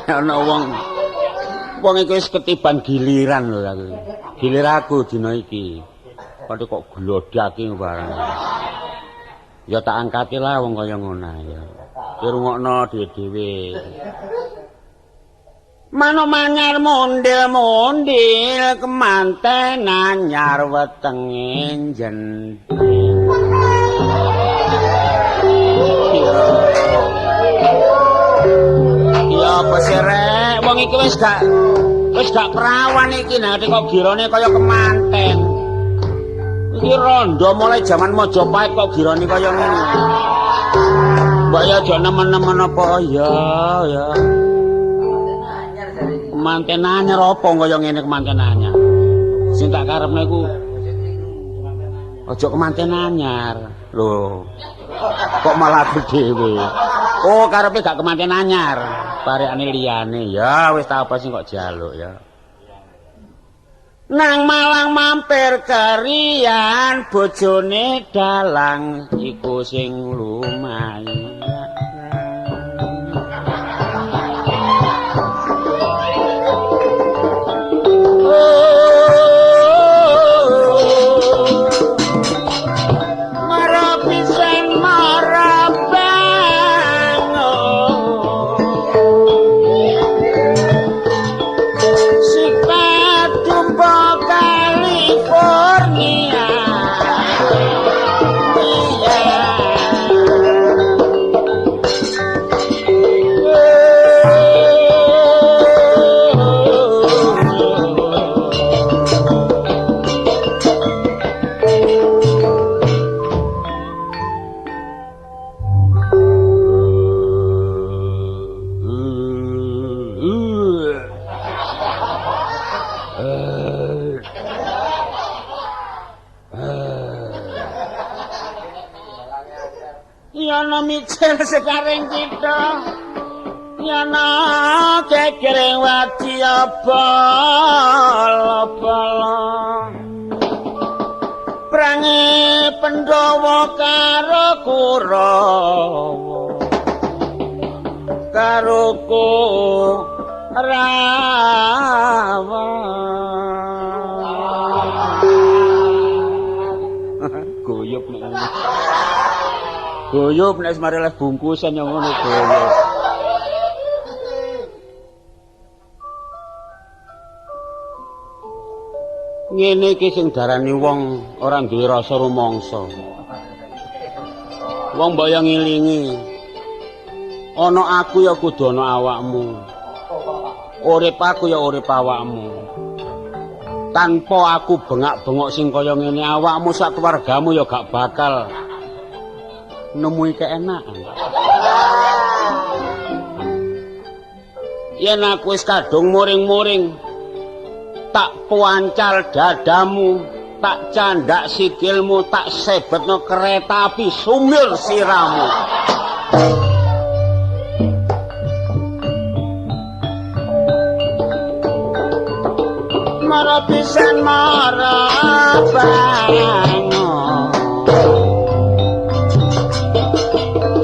Ana wong wong iki wis ketiban giliran lho aku. Gilir aku dina iki. Padha kok glodake barang. Ya tak angkati lah wong kaya ngono ya. Dirungokno dhewe-dhewe. Manuk manyar mondil-mondil kemanten anyar wetenge jendil. Ya apa sih rek, wong iki wis gak perawan iki nah kok girone kaya kemanten. Iki rondo mulai jaman Majapahit kok girone kaya ngene. Mbok ya aja nemen-nemen apa ya ya. Kemanten anyar apa kaya ngene kemanten anyar. Sing tak karepne iku aja kemanten anyar. Lho. Kok malah aku dhewe. Oh, karepe gak kemanten anyar. Parekane liyane. Ya wis ta apa sing kok jaluk ya. Nang Malang mampir kerian bojone dalang iku sing lumayan. Yana micil sekaring kita yana kekering wadi abal-abal prange Pandhawa karo Kurawa karo Kurawa. Goyop nek ngono. Goyop nek semare les bungkusan yang ngono goyop. Ngene iki sing darani wong ora duwe rasa rumangsa. Wong mbok yo ngilingi. Ana aku ya kudu ana awakmu. Urip aku ya urip awakmu. Tanpa aku bengak-bengok sing kaya ngene awakmu sak keluargamu ya gak bakal nemui keenakan. Yen aku wis kadung muring-muring, tak puancal dadamu, tak candak sikilmu, tak sebetno kereta api sumir siramu. Mara pisan mara bangun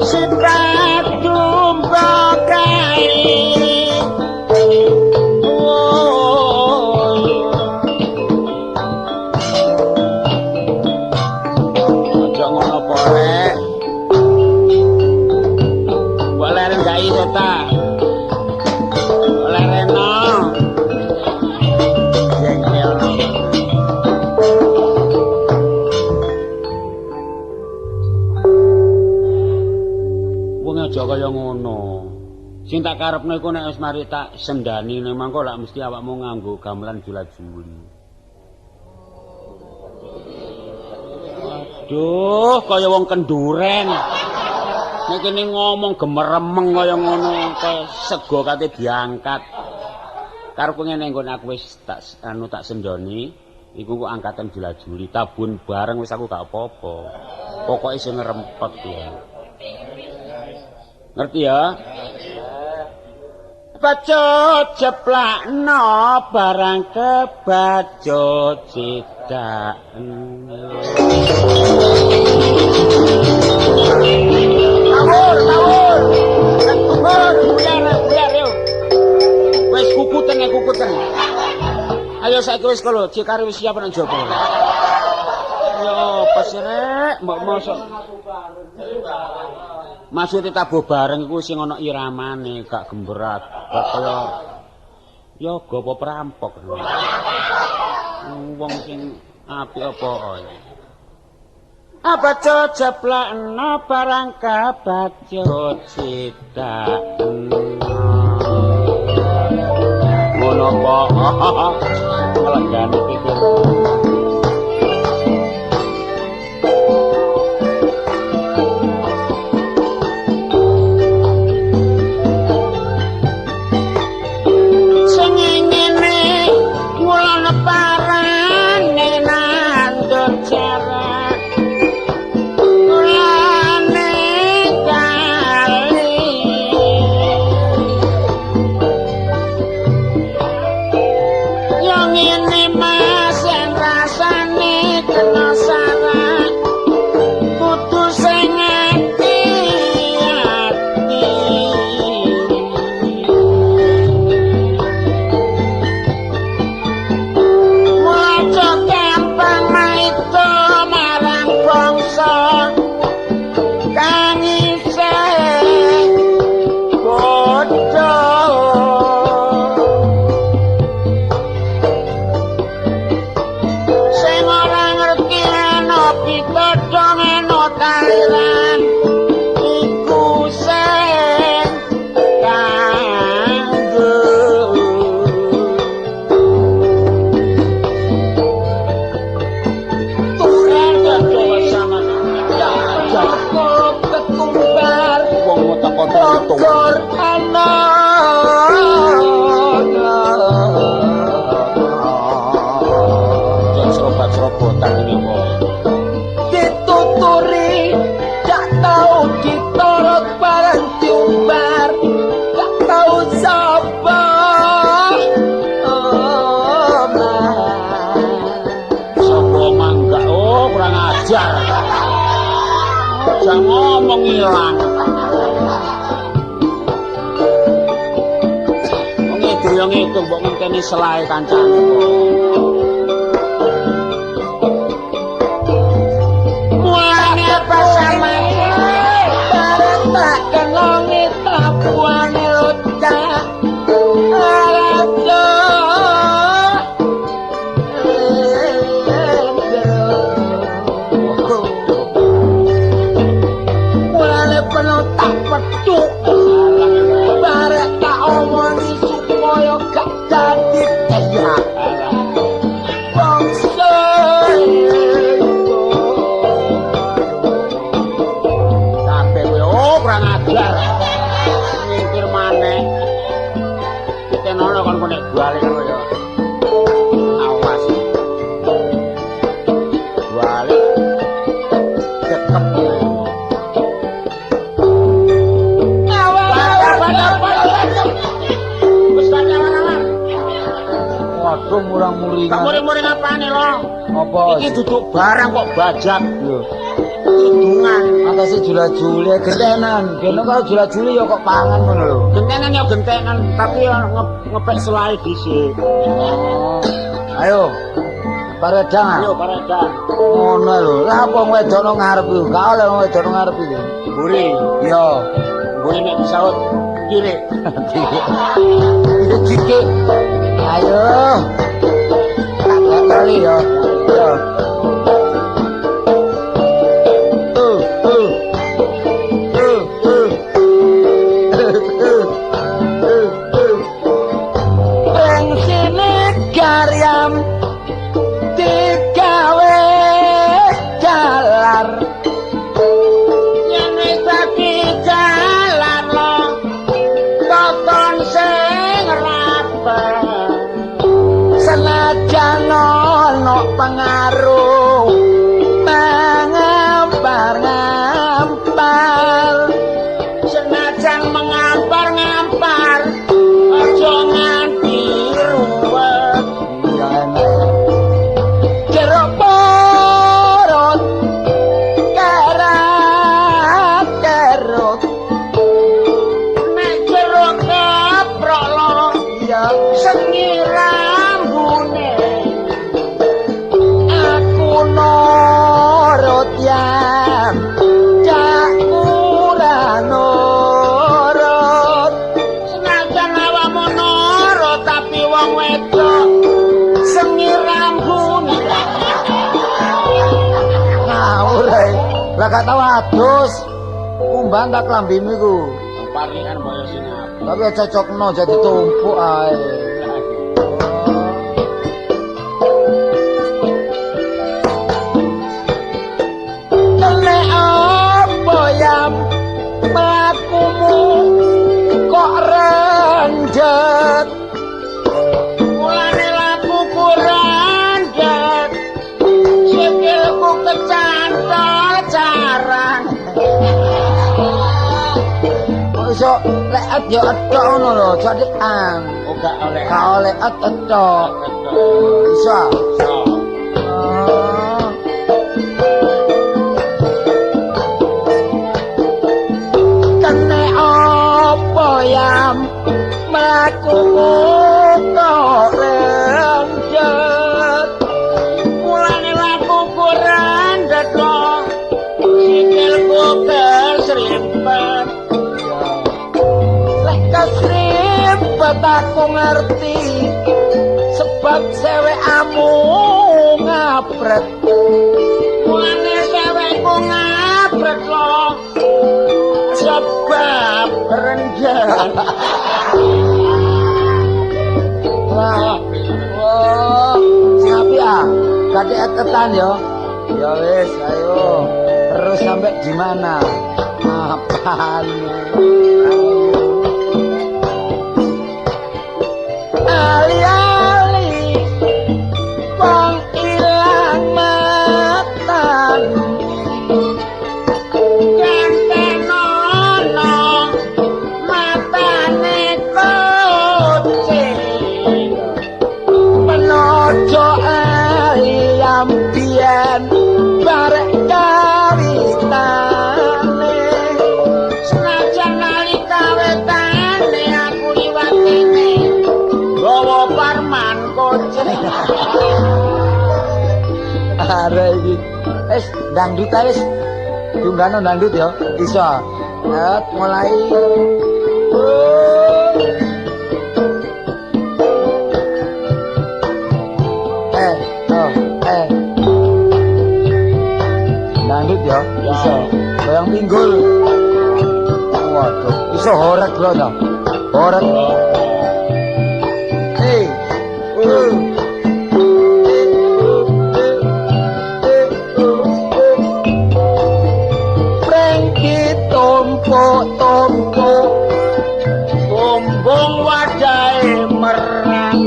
sifat jumpa kali. Aja ngono po rek. Mbok leren gak iso ta? Lereno. Jengkel. Wong aja kaya ngono. Sing tak karepno iku nek wis mari tak sendani ning mangko lak mesti awakmu nganggo gamelan jula-juli. Aduh, kaya wong kenduren. Nek kene ngomong gemeremeng kaya ngono, kaya sego kate diangkat. Karepku ngene nggon aku wis tak anu tak sendoni, iku kok angkatan jula-juli tabun bareng wis aku gak apa-apa. Pokoke sing ngrempet ya. Ngerti ya? Bacut jeplakno barang kebacut cidak. Tawur, tawur. Tawur, buyar, buyar yo. lho, cikare wis siap nang jaba. Ya apa sih rek, mbok mosok. Maksude tabuh bareng iku sing ana iramane, gak gemberat, gak kaya yoga apa perampok. Wong sing apik apa ae. Abaca jeplakno barang kabaca cita. Ngono kok melenggane pikir. Sing ngene ngulon parane nandur jarak kulane kali. Yo ngene Mas yen rasane kena sarak kudu sing ati-ati. Maca gampang maito marang bangsa kang isih bodho. Sing ora ngerti ana pitodho ana taliran iku sing kanggo. Cukup ketumbar Wong otak-otak itu. Bogor ana. Serobat-serobotan ini kok. Dituturi gak tau ditorot bareng diumbar gak tau sapa. Sapa mangga? Oh, kurang ajar. Aja ngomong ilang. Wong itu yo ngitung mbok ngenteni selae kancane kok. Mulane apa samane Bareng tak kenongi tabuane locak Raja. Mulane penuh tak petuk bareng tak omongi supaya gak dadi kayak bangsa. Kabeh kowe oh kurang ajar. Nyingkir maneh. Ditenono kon nek balik ngono ya. Awas. Balik. Cekep. Wis awan-awan. Waduh murang-muringan. Gak muring-muring apane lho? Apa? Iki duduk barang kok bajak. Lho, Kidungan. atase jula-juli gentenan. Geno kalau jula-juli ya kok pangan ngono lho. Gentenan ya gentenan, tapi ya ngepek selae dhisik. Oh. Ayo. Paredang. Ayo paredang. Ngono lho. Lah apa wedok nang ngarep iku? Gak oleh wong wedok nang ngarep iki. Mburi. Iya. Mburi nek disaut kiri. Itu dikik. Ayo. Tak kali ya. Yo. Ring sini garyam digawe jalar Yen wis dadi jalan lo toton sing rapet. Senajan ana pengaruh Cak kurang nurut. Senajan awakmu nurut tapi wong wedok sengi rambune. Ngawur ae. Lah gak tau adus. Kumbang tak klambimu iku. Parikan kaya sing apik. Tapi aja cocokno aja ditumpuk ae. Kene apa yam mlakumu kok rendet? Mulane lakuku rendet. Sikilku kecantol carang. Kok iso lek et ya etok ngono lho, jadi ang. Oh gak oleh. Gak oleh et etok. Iso. Iso. Oh. Kene apa yam mlakumu kok rendet? Mulane lakuku rendet kok. Sikilku kesrimpet. Lek kesrimpet aku ngerti sebab sewekamu ngabret. Mulane sewekku ngabret kok. Sebab rendet. Wah. Wah, sing apik ah. Gak et-etan ya. Ya wis, ayo. Terus sampai di mana? Apaan? Ali-ali wong ilang matane. Gantenono matane kucing. Penojo ayam biyen barek kawitane. Senajan nalika wetane aku liwat kene gawa parman kucing. Arek iki. Wis dangdut ae wis. Diunggahno dangdut ya. Iso. Et mulai. Eh, oh, eh. Dangdut ya, iso. Goyang pinggul. Waduh, iso horek lho ta. Horek. Eh. Prengki tompo-tompo Bumbung wadahe merang.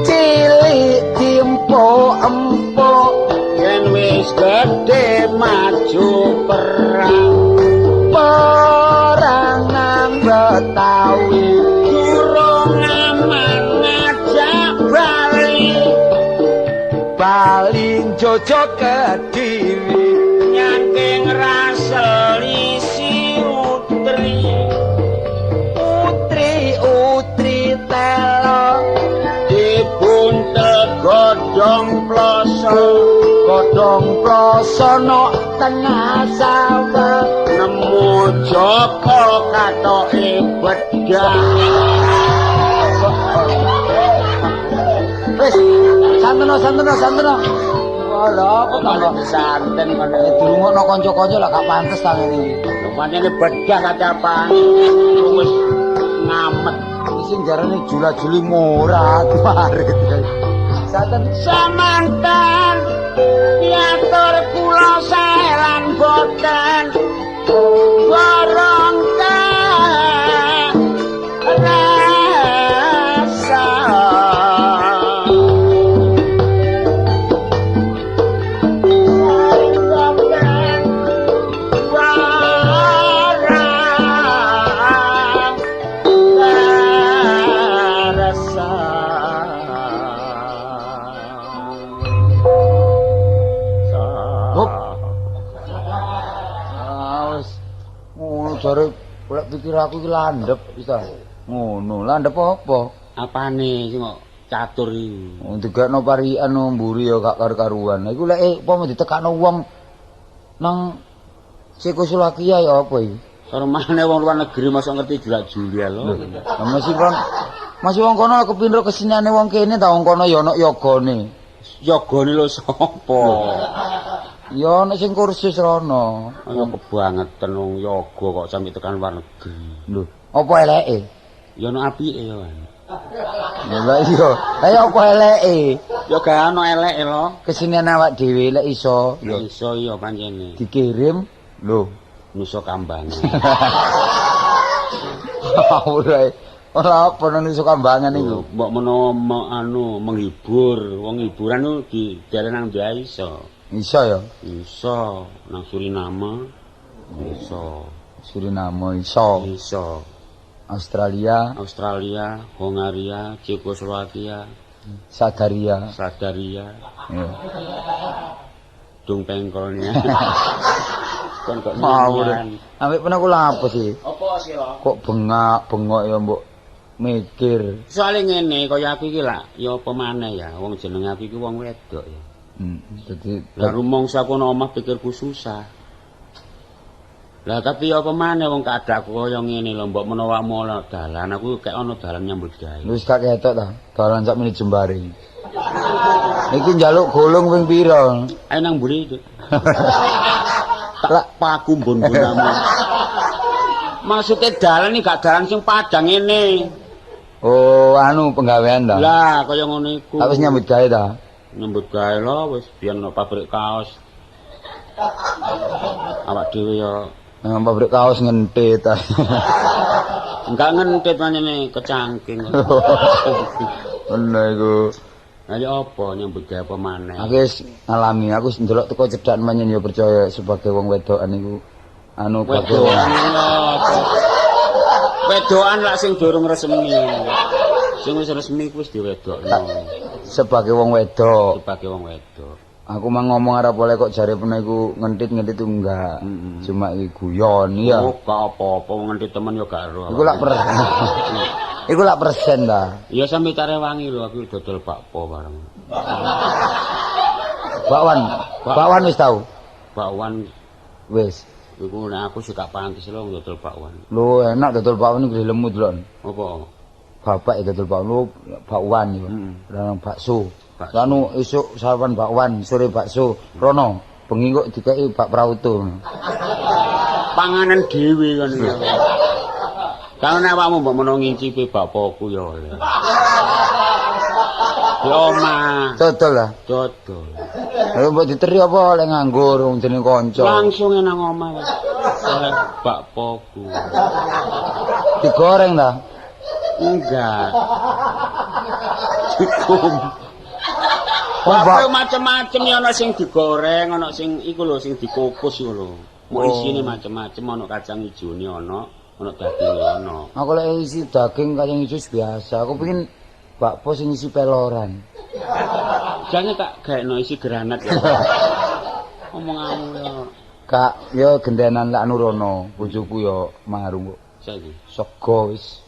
Cilik dimpo empuk. Yen wis gedhe maju perang. Perang nang Betawi. Durung aman ngajak bali. Bali njojok Kediri. Nyangking raselisi utri. Utri-utri telo Dibuntel godhong ploso. Godhong ploso nok tengah sawah. Nemu Joko katoke bedah. Wis, santeno santeno santeno. Walah, kok tambah santen ngono. Dirungokno kanca-kanca lah gak pantes ta ngene iki. Lho pancene bedah kate apane. Wis ngamet. Sing jarane jula-juli murah marit. Santen samantan diatur kula sae lan boten borong rasa. Jare lek pikir aku iki landhep wis ta. Ngono, landhep apa? Apane sing kok catur iki? Wong digakno parikan mburi ya gak karu-karuan. Iku lek upama ditekakno wong Nang Cekoslowakia ya apa iki? Sormane wong luar negeri mosok ngerti julak-julia lho. Lah masih wong kono kepindho keseniane wong kene ta wong kono ya ana yogane. Yogane lho sapa? Ya ana sing kursus rono. Ayo kebangetan wong yoga kok sampe tekan luar negeri. Lho, apa eleke? Ya ana apike ya. Ya lah iya. Lah ya apa eleke? Ya gak ana eleke lho. Kesenian awak dhewe lek iso Ya iso ya pancene. Dikirim lho Nusa Kambangan. Ora ora apa nang Nusa Kambangan iku. Mbok menawa anu menghibur, wong hiburan ku di dalan nang ndi iso. Iso ya? Iso nang Suriname. Iso. Suriname iso. Iso. Australia, Australia, Hongaria, Cekoslowakia, Sadaria. Sadaria. Iya. Dung pengkolnya. Kon kok Ngawur. nyanyian. Ambek pernah aku lapo sih? Apa sih lho? Kok bengak-bengok ya mbok mikir. Soale ngene kaya aku iki lak ya apa maneh ya wong jenenge aku iki wong wedok ya. Dadi lah rumangsa aku nang omah pikirku susah. Lah tapi ya apa maneh wong keadaanku kaya ngene lho mbok menawa ana dalan aku kek ana dalan nyambut gawe. Wis gak ketok ta, dalan sak menit jembare. Iki njaluk golong ping pira? Ayo nang mburi itu. Tak paku mbon-mbonamu. Maksudnya dalan iki gak dalan sing padang ngene. Oh, anu penggawean ta. Lah kaya ngono iku. Tak wis nyambut gawe ta? Nyambut gawe lho wis biyen nang pabrik kaos. Awak dhewe ya nang pabrik kaos ngentit ta. Enggak ngentit pancene kecangking. Ngono iku. Lah ya apa nyambut gawe apa maneh? Aku wis ngalami, aku wis ndelok teko cedhak manyen ya percaya sebagai wong wedokan iku anu wedokan lho. Wedokan lak sing durung resmi. Sing wis resmi ku wis diwedokno. Sebagai wong wedok. Sebagai wong wedok. Aku mang ngomong arep oleh kok jare peno iku ngentit-ngentit enggak. Cuma iki guyon ya. Oh, gak apa-apa ngentit temen ya gak ero. Iku lak per. Iku lak persen ta. Ya sampe tak rewangi lho aku dodol bakpo bareng. Bakwan. Bakwan wis tau. Bakwan wis. Iku nek aku sih gak pantes lho dodol bakwan. Lho enak dodol bakwan iku lemut lho. Apa? Bapak dodol bakwan lho bakwan iku. Nang bakso. Anu esuk sarapan bakwan, sore bakso. Rono, bengi kok dikeki bak prauto. Panganan dhewe kon iki. Kalau nek awakmu mbok menawa ngincipi bapakku ya oleh. Di omah. Dodol lah. Dodol. Lha mbok diteri apa oleh nganggur wong jenenge kanca. Langsung nang omah wis. Oleh bapakku. Digoreng ta? Enggak. Dikum. Bakpo macem-macem ya ana sing digoreng, ana sing iku lho sing dikukus iku lho. Mok isine macem-macem ana kacang ijone ana, ana daginge ana. Aku lek isi daging kacang ijo biasa. Aku pengin bakpo sing isi peloran. Jane tak gaekno isi granat ya. Omonganmu ya. Kak, ya gendenan lak nurono, bojoku ya marung kok. Saiki sego wis.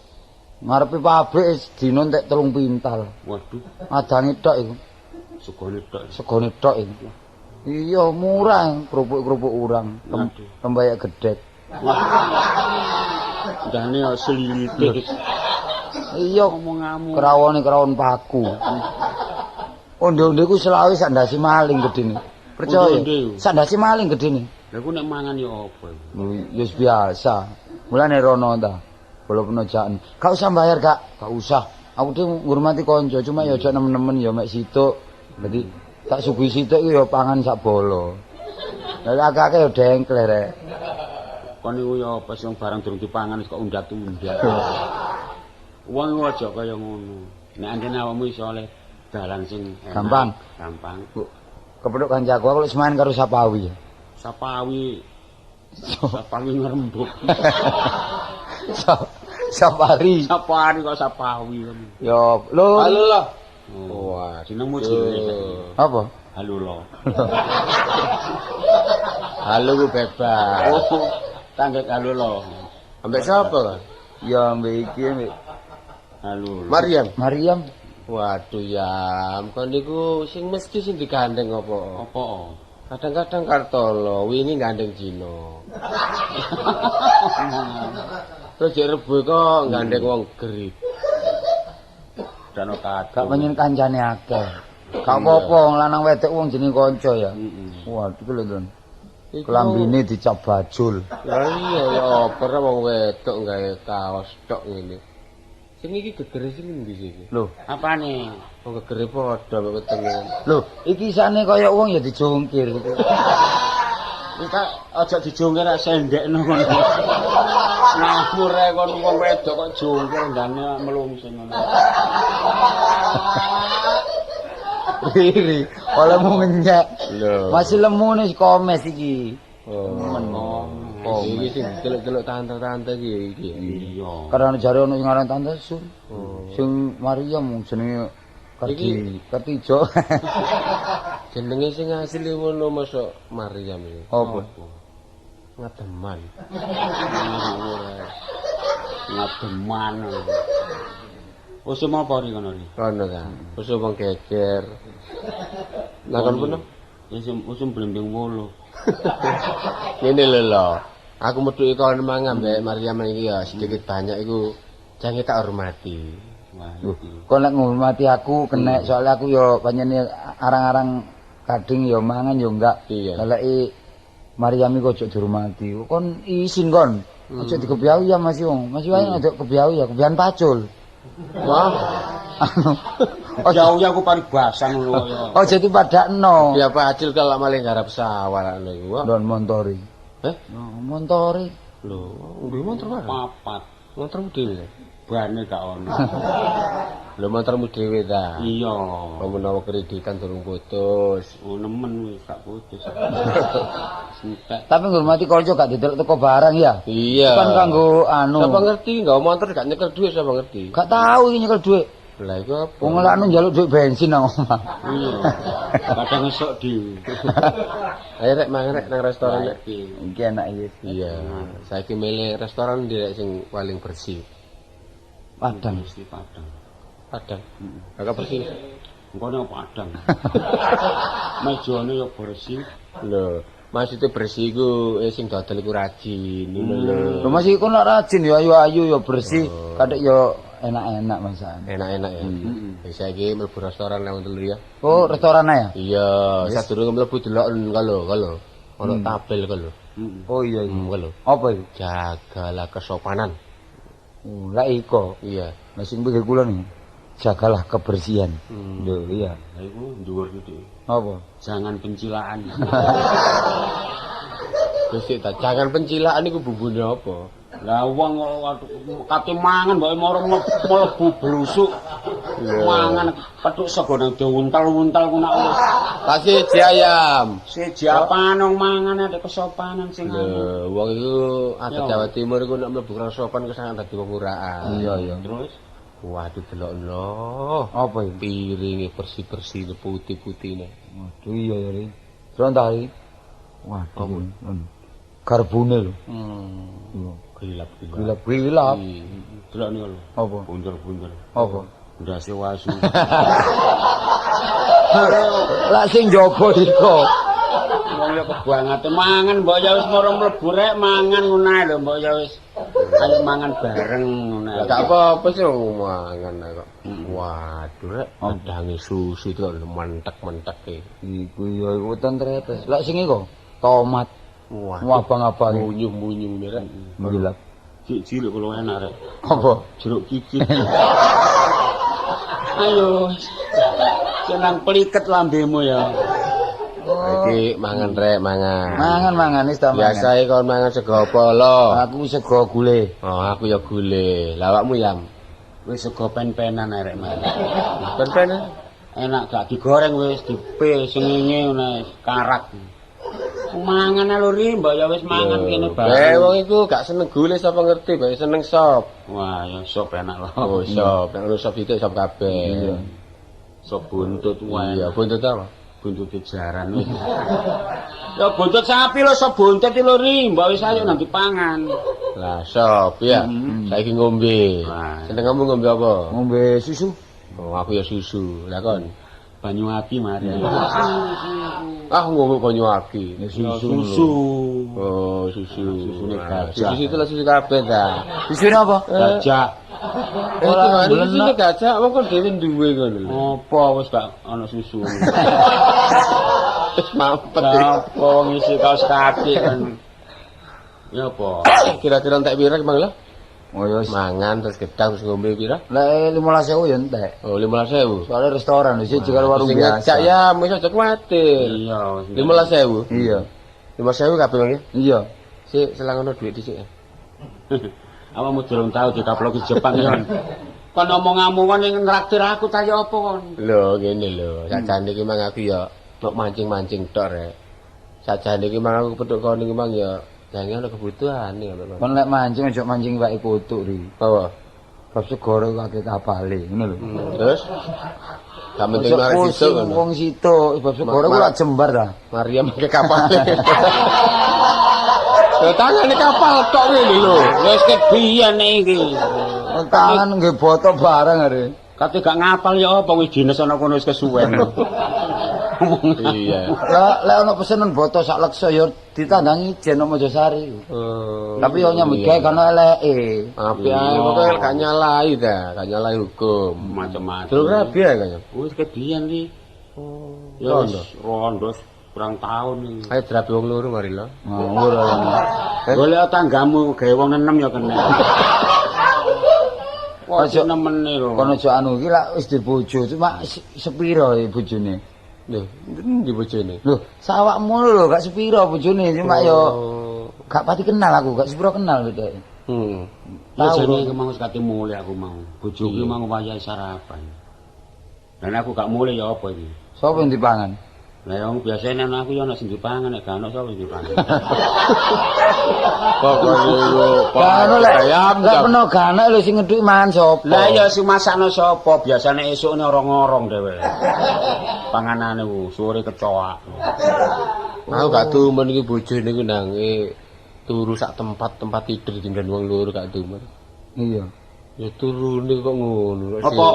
Ngarepe pabrik wis dina entek 3 pintal. Waduh. Adange tok iku. Segone tok. Segone tok iku. Iya, murah kerupuk-kerupuk urang, tembayak gedhek. Ndane ya selilite. Iya, omonganmu. Kerawone kerawon paku. Onde-onde ku selawe sak ndase maling gedene. Percaya? Sak ndase maling gedene. Lha ku nek mangan ya apa iku? Ya wis biasa. Mulane rono ta. Bola penojaan. Gak usah bayar, Kak. Gak usah. Aku dhewe ngurmati kanca, cuma ya aja nemen-nemen ya mek situk. Dadi tak suguhi situk iku ya pangan sak bolo. Lah akeh-akeh ya dengkleh rek. Kon niku ya apa sing barang durung dipangan wis kok undat-undat. Wong iku aja kaya ngono. Nek anjen awakmu iso oleh dalan sing enak, gampang. Gampang. Kepethuk kancaku aku wis main karo Sapawi. Sapawi. Sapawi ngrembug. Safari. Safari kok Sapawi. Ya, lho. Halo lho. Wah, jenengmu cilik. Apa? Halo lho. Halo ku bebas. Oh, tangget halo lho. Ambek sapa kan? Ya ambek iki ambek Halo. Mariam. Mariam. Waduh ya, kon niku sing mesti sing digandeng apa? Apa? Kadang-kadang Kartolo wingi gandeng Cina. Terus jek Rebo kok gandeng wong Grik. Dano Gak kadung. pengen kancane akeh. Gak apa-apa wong lanang wedok wong jenenge kanca ya. Heeh. Wah, iku lho, Don. Iku- Klambine dicap bajul. Lah iya ya oper wong wedok gawe kaos tok ngene. Sing iki gegere sing endi sih iki? Lho, Apane? Wong gegere padha mek wetenge. lho, iki isane kaya wong ya dijungkir. Iki aja dijungkir rak sendekno ngono. Ngawur ae kon wong wedok kok jungkir ndane melungsing ngono. Riri, olehmu ngenyek. Lho. Masih lemu nih komes iki. Oh. Oh, Iki sing celuk-celuk tante-tante iki iki. Iya. Karena jare ono sing aran tante Sun. Oh. Sing Mariam jenenge Kardi, Kartijo. Jenenge sing asli ngono mosok Maryam iki. Apa? Ngademan. Ngademan. Usum apa ri kono ri? Kono ta. Usum wong geger. Lah kon pun Usum usum blembing wolu. ngene lho lho. Aku metuki kon mangan mbek Maryam iki ya sedikit banyak iku jange tak hormati. Wah, Loh, iki. kon lek ngurmati aku kena soalnya aku yo panjene arang-arang kading yo mangan yo enggak. Iya. Leleki Mariam iku ojo dihormati. Kon isin kon. Ojo dikebiau ya Mas Yung. Mas Yung ojo kebiau ya, kebian pacul. Wah, Anu, ojo Jauh ya aku paribasan ngono kaya. ojo dipadakno. ya pacil kalau malah garap sawah lah ngono iku. Wah. Don montori. Eh, Oh, montori. lho, duwe motor barang. Papat. Motormu dhewe. Bane gak ono. Lho motormu dhewe ta. Iya. Apa menawa kreditan durung putus. Oh nemen wis gak putus. Entek. Tapi ngurmati kanca gak didelok teko barang ya. Iya. Bukan kanggo anu. Siapa ngerti nggak motor gak nyekel duit siapa ngerti. Gak tahu iki nyekel dhuwit. Lah iku apa? Wong lek anu njaluk dhuwit bensin nang omah. Iya. Kadang esuk dhewe. Ayo rek mangan rek nang restoran rek. Iki. Iki enak iki. Iya. Saiki milih restoran ndi rek sing paling bersih. Padang. Mesti padang. Padang. Agak bersih. Engko nek padang. Mejane ya bersih. Lho, maksudnya bersih iku sing dodol iku rajin ngono lho. Lho Mas iku nek rajin ya ayu-ayu ya bersih, kadek ya enak-enak masakan. Enak-enak ya. Wis saiki mlebu restoran nang telu ya. Oh, restoran ya? Iya, sadurunge mlebu deloken kalo kalo. Ono tabel kalo. Oh iya iya. Kalo. Apa iku? Jagalah kesopanan. Oh, lah iko. Iya. Lah sing pinggir kula nih. Jagalah kebersihan. Lho iya. Lah iku dhuwur titik. Apa? Jangan pencilaan. Terus sik ta, jangan pencilaan iku bumbune apa? Lah wong kok kate mangan mbok moro mlebu blusuk. Mangan petuk sego nang diuntal-untal ku nak wis. Kasih siji ayam. Siji apane wong mangan ada kesopanan sing anu. Lho, wong iku adat Ya. Jawa Timur iku nek mlebu kurang sopan ku sangat dadi wong uraan. Iya iya. Terus Waduh delokno. Apa iku? Piringe bersih-bersih putih-putihne. Waduh iya ya Ri. Terus tari. Waduh. Garbune lho. Iya. gelap-gelap. Gilap-gilap. Delok niku lho. Apa? Bunder-bunder. Apa? Ndase wasu. Lah sing njaba iko. Wong ya kebangate mangan mbok ya wis moro mlebu rek mangan ngono ae lho mbok ya wis. Ayo mangan bareng ngono ae. Lah gak apa-apa sih wong mangan kok. Waduh rek, pedange susu itu lho mentek-mentek e. Iku ya iku weton tretes. Lah sing iko tomat. Waduh, Abang-abang munyuh-munyuh rek. gilap. Cilik kulo enak rek. Apa? Jeruk kikit. Ayo. Senang pliket lambemu ya. Iki mangan rek, mangan. Mangan-mangan wis ta mangan. Biasae kon mangan sego apa lo? Aku sego gule. Oh, aku ya gule. Lah awakmu yam. Wis sego pen-penan ae rek mangan. Pen-pen. Enak gak digoreng wis dipe sengenge ngono ae, karak. Mangan lho ri, mbok ya wis mangan kene Eh, bareng. wong iku gak seneng gule sapa ngerti, bae seneng sop. Wah, ya sop enak lho. Oh, sop. Nek sop itu sop kabeh. Iya. Sop buntut wae. Iya, buntut apa? Buntut jaran. Ya buntut sapi lho, sop buntut iki lho ri, mbok wis ayo nang dipangan. Lah, sop ya. Saiki ngombe. Wah. Seneng kamu ngombe apa? Ngombe susu. Oh, aku ya susu. Lah kon. Banyu ati mari. Ah ngombe banyu aki. Ya susu. Susu. Oh, susu. Susune gajah. Susu itu lah susu kabeh ta. Susune apa? Gajah. Ora Ora susune gajah, wong kon dhewe duwe ngono lho. Apa wis gak ana susu. Wis mampet. Apa wong isi kaos kaki kan. Ya apa? Kira-kira entek pira Mang lah? Oh ya wis. Mangan terus gedang terus ngombe pira? Lek 15.000 ya entek. Oh, 15.000. Soalnya restoran wis jika warung Sing biasa. ngejak ya, wis aja kuwatir. Iya. 15.000. Iya. 15.000 kabeh Mang ya. Iya. Sik selang ono dhuwit dhisik ya. Awakmu durung tau dikaploki Jepang ya. Kon omonganmu kon ning nraktir aku ta ya apa kon? Lho ngene lho, sajane iki mang aku ya mok mancing-mancing tok rek. Sajane iki mang aku kepethuk kon iki mang ya jange ono kebutuhan ya Bang. Kon lek mancing aja mancing iwake kutuk ri. Apa? Bab segara iku akeh kapale, ngono lho. Terus gak penting Ojo mari situ pusing ngono. wong situ, bab segara iku lak jembar ta. Maria make kapal. Lho tangane kapal tok ngene lho. Wis kebiyen iki. Tangan nggih boto bareng are. Kate gak ngapal ya apa wis dines ana kono wis kesuwen. Iya. Lah lek ana pesenan boto sak leksa ya ditandangi jen Mojosari. Oh. Tapi yo nyambut gawe kan eleke. Apik ae pokoke gak nyalahi ta, gak nyalahi hukum. Macem-macem. Durung rabi ya kayaknya. Wis kebiyen iki. Oh. Ya wis rondo kurang tahun iki. Ayo drabi wong loro mari lho. Ngawur ae. Golek tanggamu gawe wong nenem ya kena. Wah, Ojo- nemene lho. Kono aja anu iki lak wis dibojo, cuma sepiro e bojone. Lho, endi bojone? Lho, sawakmu lho gak sepiro bojone, cuma yo Oh. gak pati kenal aku, gak sepiro kenal beda. Hmm. Ya Tahu. jane iki mau wis kate mulih aku mau. Bojoku mau wayahe sarapan. Lah nek aku gak mulih ya apa iki? Sopo yang dipangan? Lah wong biasane nek aku ya ana sing dipangan nek gak ana sapa sing dipangan. Pokoke yo Gak ono lek ayam. lek peno gak ana lho sing ngedhuki mangan sapa? Lah ya sing masakno sapa? Biasane esukne orong-orong dhewe. Panganane ku sore kecoak. Aku gak tumen iki bojone iku nange turu sak tempat-tempat tidur tinggal wong loro gak tumen. Iya. Ya turune kok ngono. Apa?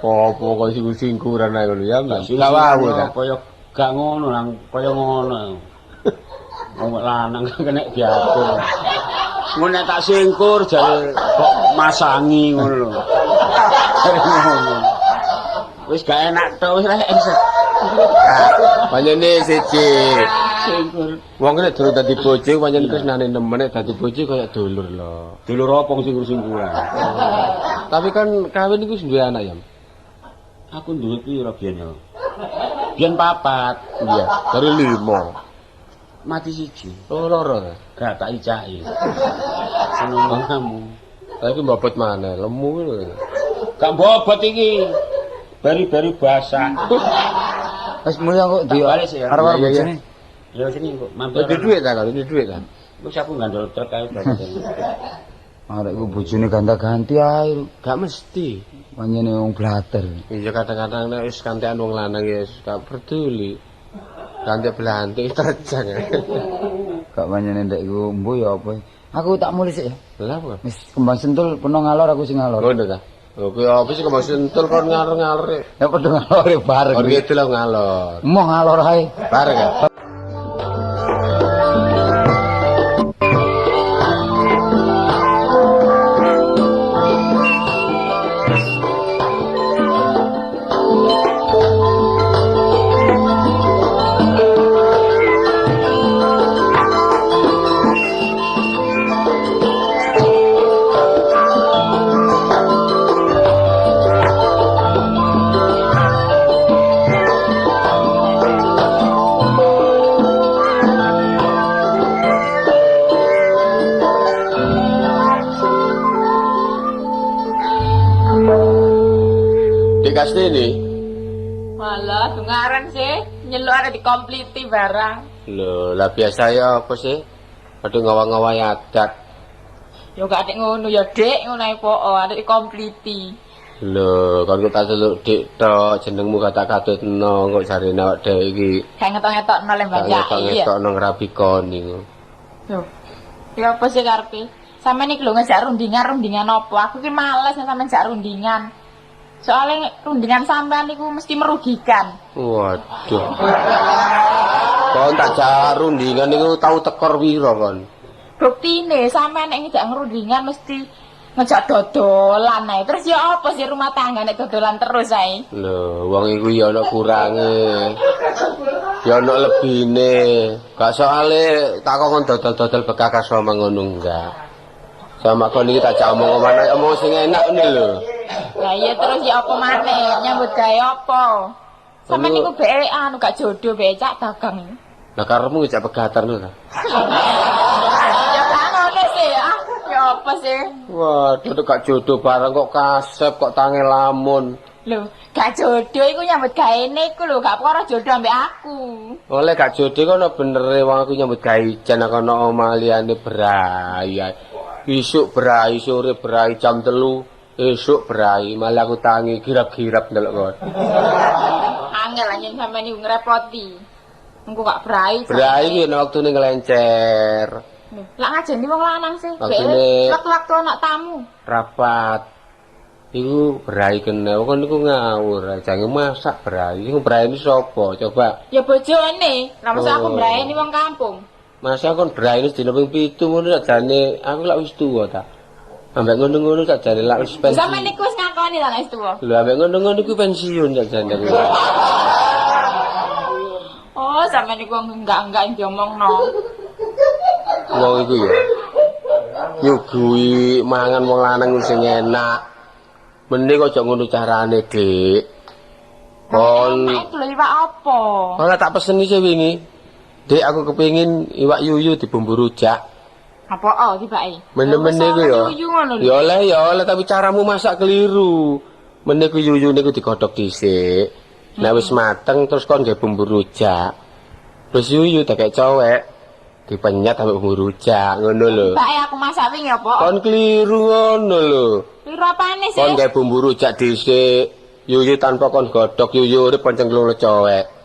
Apa kok singkur-singkuran ae ngono ya, Mas. Gak wawu ta. Kaya gak ngono nang kaya ngono. Wong lanang kena diatur. Ngono nek tak singkur jare kok masangi ngono lho. Jare ngono. Wis gak enak tok wis rek. Pancene siji. Singkur. Wong nek durung dadi bojo pancen tresnane nemen nek dadi bojo kaya dulur lho. Dulur apa wong singkur-singkuran? Tapi kan kawin iku wis duwe anak ya. Aku duwe pira biyen ya? Biyen papat, Iya, dari lima. mati siji. Oh, loro ta. Gak tak icaki. Seneng kamu. Tapi mbobot mana? Lemu lho. Gak bobot iki. Bari-bari basah. Wis mulya kok di Tak balik sih ya. arep-arep Iya, iya, bojone. Ya sini kok mampir. Di duit ta kalau di duit ta. Wis aku ngandel truk ae berarti. Arek iku bojone ganta-ganti ae. Gak mesti. Pancene wong blater. Iya kadang-kadang nek wis kantekan wong lanang ya wis gak peduli. Kantek belantik terjang. Gak pancene ndek iku mbuh ya apa. Aku tak mulih sik ya. Lah apa? Wis kembang sentul peno ngalor aku sing ngalor. Ngono ta. Oke, apa sih kembang sentul kon ngalor-ngalor. Ya padha ngalore bareng. Kon itu lah ngalor. Emoh ngalor ae. Bareng ya. Dikasih ini. Malah dungaran sih, nyeluk arek dikompliti barang. Lho, lah biasa ya apa sih? Aduh ngawa-ngawai adat. Ya gak adik ngono ya, Dik, ngono ae poko, arek dikompliti. Lho, kon kok tak celuk Dik tok, jenengmu gak tak katutno kok jarene awak dhewe iki. Gak ngetok-ngetokno le Gak mbak Yai. ngetok-ngetokno ngrabi kon niku. Lho. Ya apa sih karepe? Sampeyan iki lho ngejak rundingan-rundingan apa? Aku ki males nek sampeyan jak rundingan. Soalnya rundingan sampean niku mesti merugikan. Waduh. Kon tak jak rundingan niku tau tekor pira kon? Buktine sampean nek ngejak ngrundingan mesti ngejak dodolan ae. Terus ya apa sih rumah tangga nek dodolan terus ae? Lho, wong iku ya ana kurange. Ya ana lebine. Gak soale tak kon dodol-dodol bekakas sama ngono enggak. Sama kon iki tak jak omong-omongan omong sing enak ngene lho. Lah iya terus ya apa maneh nyambut gawe apa? Sampeyan niku beke anu gak jodoh beke cak dagang. Lah karepmu ngejak pegatan lho ta? Ya gak ngono sih ah. Ya apa sih? Waduh gak jodoh bareng kok kasep kok tange lamun. Lho, gak jodoh iku nyambut gaene iku lho, gak perkara jodoh ambek aku. Oleh gak jodoh kono benere wong aku nyambut gawe ijen aku ana omah liyane berai. Isuk berai, sore berai jam 3, esuk berai, malah aku tangi girap-girap ndelok kon. Angel anjen sampean niku ngrepoti. Engko gak berai. Berai iki nek wektune nglencer. Lak ngajeni wong lanang sih. Waktu-waktu ana tamu. Rapat. Iku berai kena, kon niku ngawur, jange masak berai. Iku berai ini sapa? Coba. Ya bojone, lah masa aku berai ini wong kampung. Masa kon berai ini dina ping 7 ngono sakjane aku lak wis tuwa ta. Ambek ngono-ngono sakjane lak wis pensiun. Sampeyan niku wis ngakoni ta nek wis tuwa. Lho ambek ngono-ngono iku pensiun sakjane aku. Oh, sampeyan niku enggak-enggak diomongno. Wong iku ya nyuguhi mangan wong lanang sing enak. Mending aja ngono carane, Dik. Kon iku lho iwak apa? Ora tak peseni sih wingi. Dik, aku kepengin iwak yuyu dibumbu rujak. Apa oh tibake? Mene-mene iku ya. Ya oleh, ya oleh, tapi caramu masak keliru. Mene ku yuyu niku digodhog dhisik. Nek wis mateng terus kon nggawe bumbu rujak. Terus yuyu tekek cowek dipenyet ambek bumbu rujak ngono lho. Tibake aku masak wingi apa? Kon keliru ngono lho. Keliru apane sih? Kon gawe bumbu rujak dhisik, yuyu tanpa kon godhog yuyu urip kon cengklung cowek.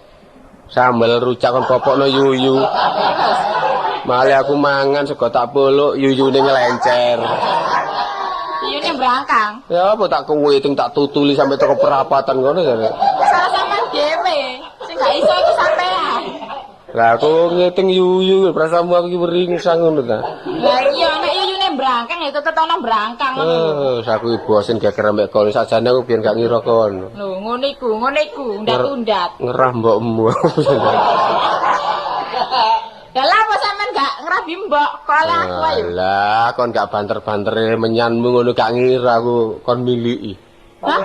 Sambel rujak kon popokno yuyu. Malah aku mangan sego tak peluk yuyune nglencer. Yuyune brangkang. Ya apa tak kuwiting tak tutuli sampe teko perapatan ngono jare. Salah sampean dhewe. Sing gak iso iku sampean. Lah aku ngiting yuyu perasaanmu aku iki weringsang ngono ta. Lah iya nek yuyune brangkang ya tetep ana brangkang ngono. Eh, aku iki bosen geger ambek kon sajane aku biyen gak ngira kon. Lho ngono iku, undat-undat. Ngerah mbokmu. Lah lha apa sampean gak ngrabi mbok kok oleh aku ayo. Lah kon gak banter-bantere menyanmu ngono gak ngira aku kon miliki. Hah?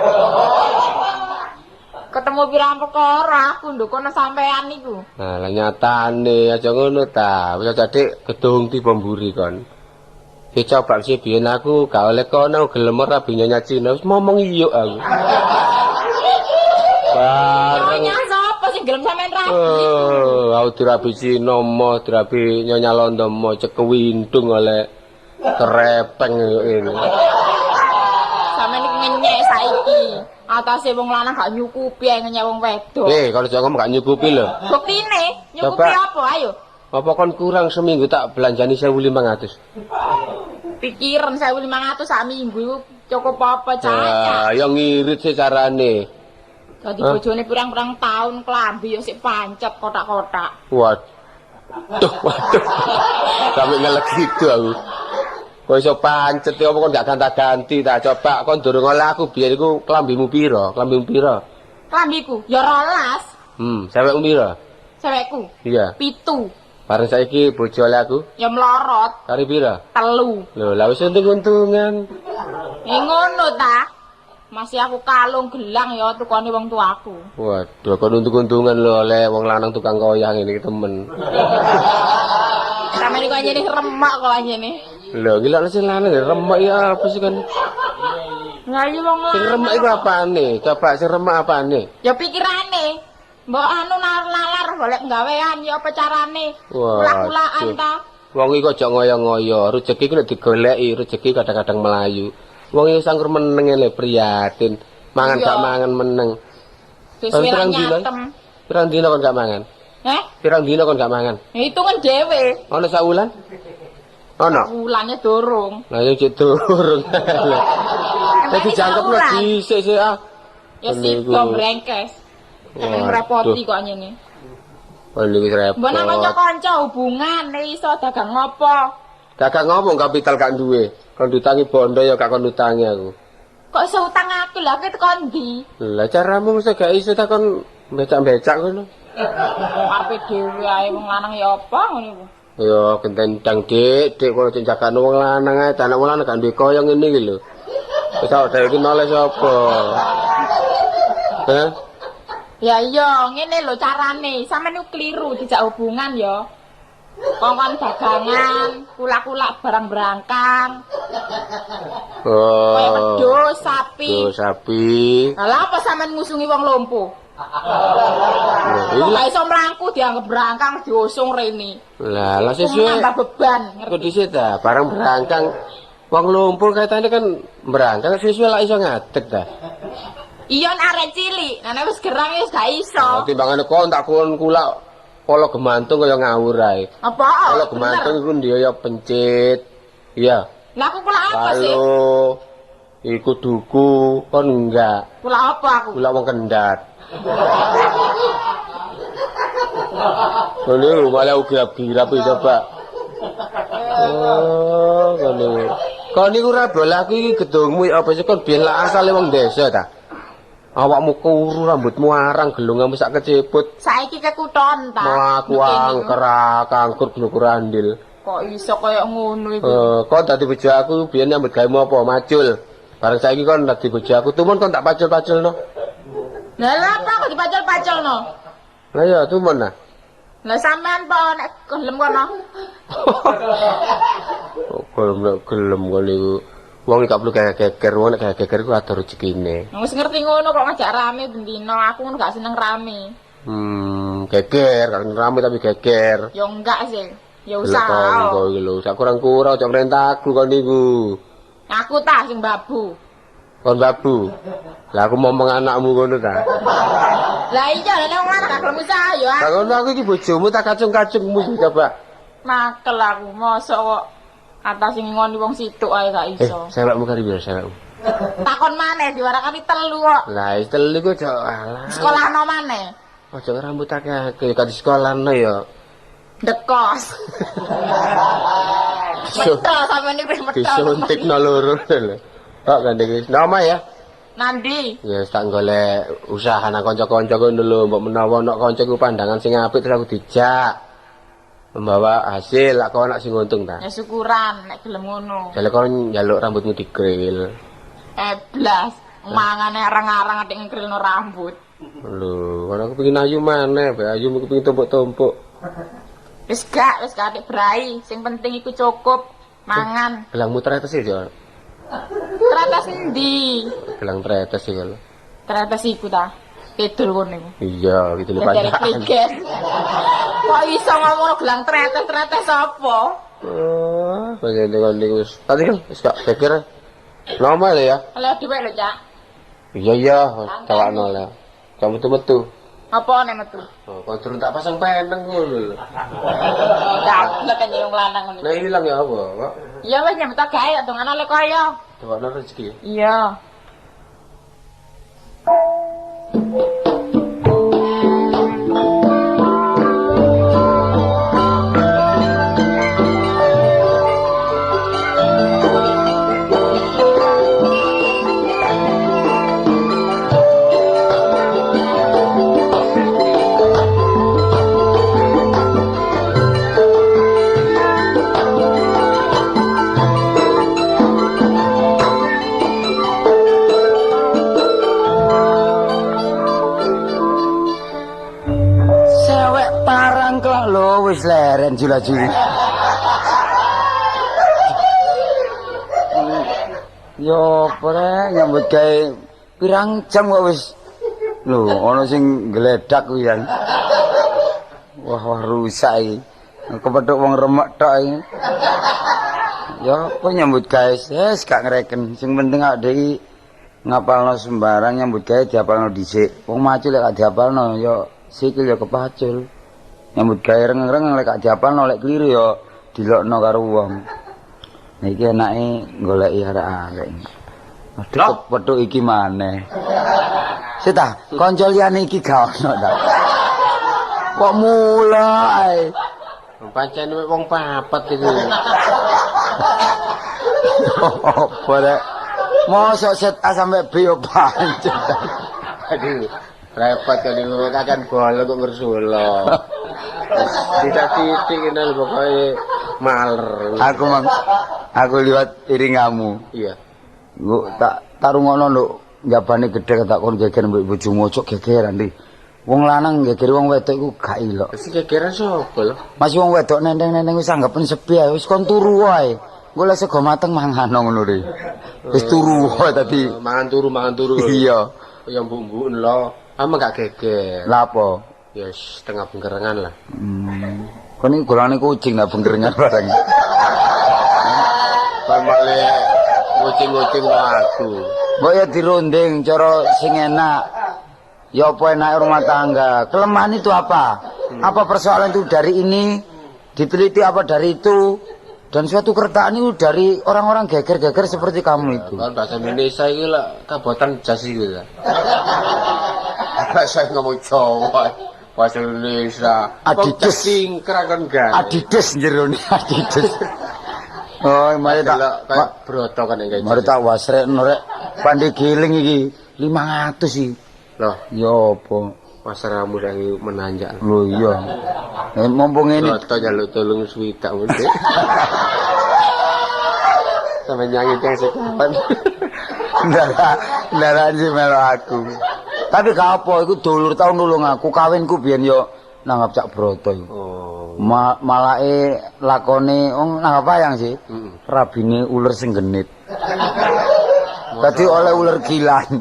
Ketemu pirang perkara aku ndukono sampean niku. Nah, lah nyatane aja ngono ta. Wis aja Dik gedung tiba mburi kon. Ya coba sih biyen aku gak oleh kono gelem ora nyonya Cina wis ngomong iya aku. Bareng nyonya sapa sing gelem sampean rabi? Oh, aku dirabi Cina mo, dirabi nyonya Londo mo cekewindung oleh kerepeng ngene. Sampeyan iki ngenyek saiki. Atase wong lanang gak nyukupi ae ngenyek wong wedok. Kalau jangan ngomong gak nyukupi lho. Buktine nyukupi apa ayo? Apa kon kurang seminggu tak belanjani 1.500? Pikiran 1.500 sak minggu iku cukup apa caca? Ya ngirit sih carane. Dadi bojone pirang-pirang tahun klambi ya sik pancet kotak-kotak. Waduh, waduh. Sampe ngelek gitu aku. Kok iso pancet apa kon gak ganti-ganti ta? Coba kon durung oleh aku biyen iku klambimu pira? Klambimu pira? Klambiku ya 12. Cewekmu pira? Cewekku? Iya. 7. Bareng saiki bojo oleh aku? Ya mlorot. Kari pira? 3. Lho, lah wis untung-untungan. Ngono ta? Masih aku kalung gelang ya tukone wong tuaku. Waduh, kon untung-untungan lho oleh wong lanang tukang koyang ini temen. Sampe niku anjene remak kok anjene. Lho, gila sing lanang remak ya apa sih kan? Lah iya wong lanang. Sing remak iku apane? Coba sing remak apane? Ya pikirane. Mbok anu nalar golek gawean ya apa carane? Kulak-kulakan ta. Wong iku aja ngoyo-ngoyo, rejeki ku nek digoleki, rejeki kadang-kadang melayu. Wong iki sangkur meneng lho prihatin. Mangan gak mangan meneng. Pirang dina? Pirang dina kon gak mangan? Heh? Pirang dina kon gak mangan? Ya hitungan dhewe. Ono sak wulan? Ono. Wulane durung. Lah yo cek durung. Dadi jangkepno dhisik sik ah. Ya sida brengkes. Sampeyan ngrepoti kok ngene. Kon iki repot. Mbok nang kanca-kanca hubungan iso dagang ngopo? Dagang ngopo kapital gak duwe. Kon diutangi bondo ya gak kon utangi aku. Kok iso utang aku lha aku teko ndi? Lah caramu mesti gak iso ta kon becak-becak ngono. Ape dhewe ae wong lanang ya apa ngono iku. Ya gentendang Dik, Dik kono sing jagano wong lanang ae, anak wong lanang gak duwe kaya ngene iki lho. Wis awake dhewe iki noleh sapa? Hah? Ya iya, ngene lho carane. Sampeyan niku kliru dijak hubungan ya. Kongkon dagangan, kulak-kulak barang berangkang. Oh. Kaya wedhus, sapi. Wedhus, sapi. Lah apa sampean ngusungi wong lumpuh? Kok gak iso mlangku dianggep berangkang diusung rene. Lah, lah sesuai. Nambah beban, ngerti. Kondisi ta, barang berangkang wong lumpuh kaitane kan berangkang sesuai lah iso ngadeg ta. Iya arek cilik, nek wis gerang wis gak iso. Timbangane kon tak kon kulak polo gemantung kaya ngawur ae. Apa? Polo gemantung iku ndiyo ya pencit. Iya. Lah aku kulak apa sih? Halo. Iku duku, kon enggak. Kulak apa aku? Kulak wong kendat. Lho malah ugrap-girap iso, Pak. Oh, ngono. Kon niku ora bolah aku iki gedungmu ya apa sih kon biyen lak asale wong desa ta? Awakmu kuru, rambutmu arang, gelungamu sak keceput. Saiki kekuton ta. Mlaku angker, kangkur glukur andil. Kok iso kaya ngono iku? Kon dadi bojo aku biyen nyambut gawe apa? Macul. Bareng saiki kon dadi bojo aku, tumun kon tak pacul-paculno. Lah lha apa kok dipacul-paculno? Lah ya tumun nah. Lah sampean po nek gelem kono. Oh, gelem gelem kon niku. Wong gak perlu geger, wong nek geger iku ado rezekine. Wis ngerti ngono kok ngajak rame bendino, aku ngono gak seneng rame. Geger, gak rame tapi geger. Ya enggak sih. Ya usaha. Kok iki lho, sak kurang-kurang aja ngrentah aku kon niku. Aku ta sing babu. Kon babu. Lah aku momong anakmu ngono ta. Lah iya, lha wong lanang gak gelem usaha ya. Lah ngono aku iki bojomu tak kacung-kacungmu coba. Makel aku mosok kok atas sing ngoni wong situk ae gak iso. Sewekmu kari biar sewekmu. Takon maneh diwarakani telu kok. Lah wis telu iku aja alah. Sekolahno maneh. Aja rambut akeh-akeh gak di sekolahno ya. Dekos. Metro sampeyan iki wis metro. Disuntikno loro lho. Kok gandeng wis nama ya. Nandi. Ya wis tak golek usaha nang kanca-kanca ngono lho, mbok menawa ana kanca ku pandangan sing apik terus aku dijak. Membawa hasil lak kono sing untung ta. Ya syukuran nek gelem ngono. Jale kon njaluk rambutmu dikril. Eblas, mangane arang-arang atik ngkrilno rambut. Lho, kono aku pengin ayu maneh, bae ayu aku pengin tumpuk-tumpuk. Wis gak, wis gak atik brai, sing penting iku cukup mangan. Gelangmu tretes iki, Jo. Tretes endi? Gelang tretes iki lho. Tretes iku ta. Kidul kono iku. Iya, gitu lho Pak. Kok iso ngomong gelang tretes-tretes apa? Oh, bagian kon niku wis. Tadi kan wis gak pikir. Normal ya. Lah dhuwit lho, Cak. Iya iya, tawakno lah. Gak metu-metu. Apa nek metu? Oh, kok durung tak pasang peneng ngono lho. Dablek kan wong lanang ngono. Lah ilang ya apa, Pak? Ya wis nyambut gawe dongano lek kaya. Dongano rezeki. Iya. Wis leren jula-juli. Yo pre nyambut gawe pirang jam kok wis lho ana sing gledak kuwi kan. Wah wah rusak iki. Kepethuk wong remek tok iki. Ya apa nyambut gawe wis gak ngreken. Sing penting awake dhewe ngapalno sembarang nyambut gawe diapalno dhisik. Wong macul lek gak diapalno ya sikil ya kepacul. Nyambut gawe rengeng-rengeng lek gak diapalno lek keliru ya dilokno karo wong. Nah iki enake goleki arek-arek. Aduh, kepethuk iki maneh. Sik ta, kanca liyane iki gak ono ta. Kok mulai? Pancen wong papat iku. Apa rek? Mosok set A sampai B yo pancet. Aduh, repot kan iku kakan bola kok ngersula. Tidak titik ngene lho pokoke maler. Aku mang aku liwat iringamu. Iya. Nggo tak tarungono nduk njabane gedhe tak kon geger mbek bojomu ojo gegeran ndi. Wong lanang geger wong wedok iku gak ilok. Sing gegeran sapa lho? Masih wong wedok nenteng-nenteng wis anggapen sepi ae wis kon turu wae. Engko lek sego mateng mangan ngono ri. Wis turu wae tadi. Mangan turu, mangan turu. Iya. Ya mbuk-mbuken lho. Ama gak geger. Lah apa? Ya setengah bengkerengan lah. Kon iki golongane kucing lah bengkerengan barang. Kon malah kucing-kucing kok aku. Mbok ya dirunding cara sing enak. Ya apa enake rumah tangga? Kelemahan itu apa? Apa persoalan itu dari ini? Diteliti apa dari itu? Dan suatu kertaan itu dari orang-orang geger-geger seperti kamu itu. Kon bahasa Indonesia iki lho kabotan jas iku ta. Bahasa ngomong Jawa, bahasa Indonesia. Adidas. Singkrang kon gawe. Adidas jerone Adidas. Oh, mari tak kayak broto kan kayak. Mari tak wasrekno rek. Pandi giling iki 500 iki. Loh, ya apa? Pasaramu saiki menanjak. Lho iya. Mumpung ngene broto njaluk tolong swidak mesti. Sampe nyanyi kang sekawan. Ndara sih melu aku. Tapi gak apa iku dulur tau nulung aku, kawinku biyen yo nanggap Cak Broto iku. Oh. Malake lakone wong nanggap wayang sih. Rabine uler sing genit. Dadi oleh uler gilan.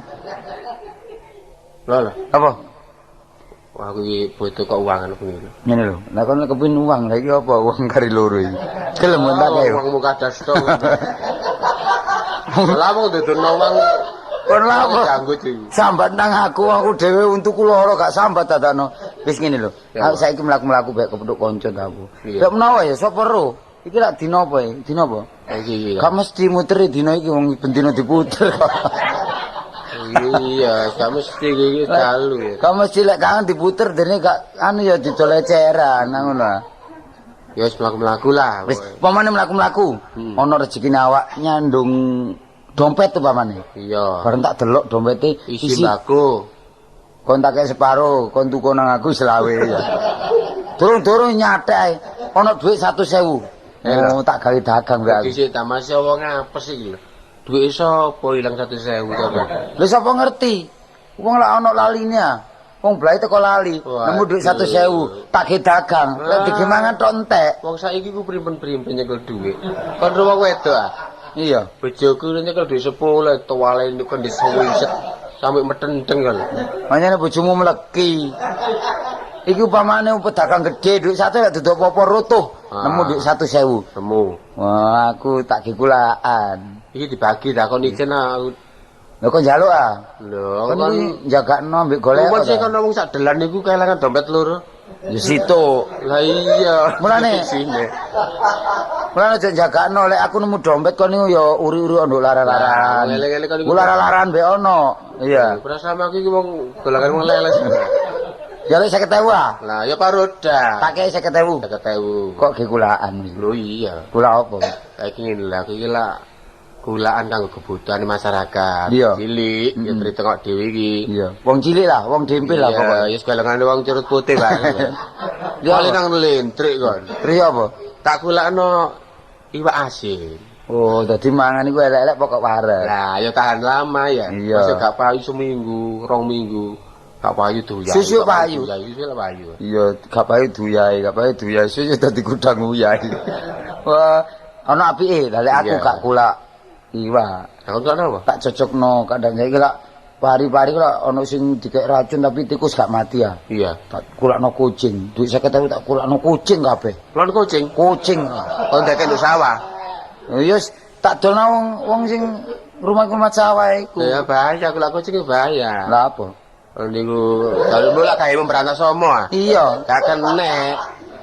Lho lho. Apa? Wah, aku iki butuh keuangan bengi. Ngene lho, lah kon kepengin uang, lha iki apa uang kari loro iki? Gelem tak kae. Uangmu kadas tok. Lah wong dudono uang kon lha apa? Janggut iki. Sambat nang aku, aku dhewe untuku loro gak sambat dadakno. Wis ngene lho. Aku saiki mlaku-mlaku bek kepethuk kanca ta aku. Lek menawa ya sapa ro? Iki lak dina apa iki? Dina apa? Iki. Gak mesti muter dina iki wong ben dina diputer. Iya, gak mesti iki dalu. Gak mesti lek kangen diputer dene gak anu ya didol eceran ngono. Ya wis mlaku-mlaku lah. Wis pamane mlaku-mlaku. Ana rezekine awak nyandung dompet upamane. Iya. Bareng tak delok dompete isi mbako. Kon tak kei separo, kon tuku nang aku selawe ya. Durung-durung nyathek ana dhuwit 100.000. Oh, tak gawe dagang mbek aku. Dhisik ta masih wong apes iki lho. Duit sapa ilang 100.000 to, Pak? Lha sapa ngerti? Wong lak ana laline ah. Wong blae teko lali, nemu dhuwit 100.000, tak ge dagang. Lek dige mangan tok entek. Wong saiki ku primpen-primpen nyekel dhuwit. Kon wong wedok ah. Iya. Bojoku nyekel dhuwit 10, tuwale kon disuwiset sampe metenteng kan. Manyane bojomu mleki. Iki upamane pedagang gede dhuwit 1 lek duduk apa-apa rutuh, nemu dhuwit 100.000. Nemu. Wah, aku tak ge kulaan. Iki dibagi ta kon ijen aku. Lho kon njaluk ah? Lho, kon njagakno ambek golek. Wong sing kono wong sak delan niku kelangan dompet loro. Ya situ. Lah iya. Mulane sine. Mulane aja njagakno lek aku nemu dompet kon niku ya uri-uri nduk lara-laran. Ku lara-laran mbek ono. Iya. Perasaan aku iki wong golongan wong leles. Ya lek 50.000 ah. Lah ya paroda. Tak kei 50.000. 50.000. Kok ge kulaan? Lho iya. Kula apa? Saiki ngene lho aku iki lak kulaan kanggo kebutuhan masyarakat cilik ya tritengok dhewe iki. Iya. Wong cilik lah, wong dempil lah pokoke. Ya wis golongane wong curut putih wae. Ya oleh nang lentrik kon. Terus apa? Tak kulakno iwak asin. Oh, dadi mangan iku elek-elek pokok wareg. Lah ya tahan lama ya. Masuk gak payu seminggu, rong minggu. Gak payu duyai. Susu payu. Susu payu. Iya, gak payu duyai, gak payu duyai. Susu dadi gudang uyai. Wah, ana apike. Lah lek aku gak kulak iwak. Aku gak apa? Tak cocokno kadang saiki lak pari-pari lak ana sing dikek racun tapi tikus gak mati ya. Iya. Tak kulakno kucing. Duit 50.000 tak kulakno kucing kabeh. Kulakno kucing? Kucing. Kon dekek nduk sawah. Ya wis tak dolno wong sing rumah-rumah sawah iku. Ya bahaya kulak kucing bahaya. Lah apa? Niku kalau mulak gawe memberantas somo ah. Iya, gak kenek.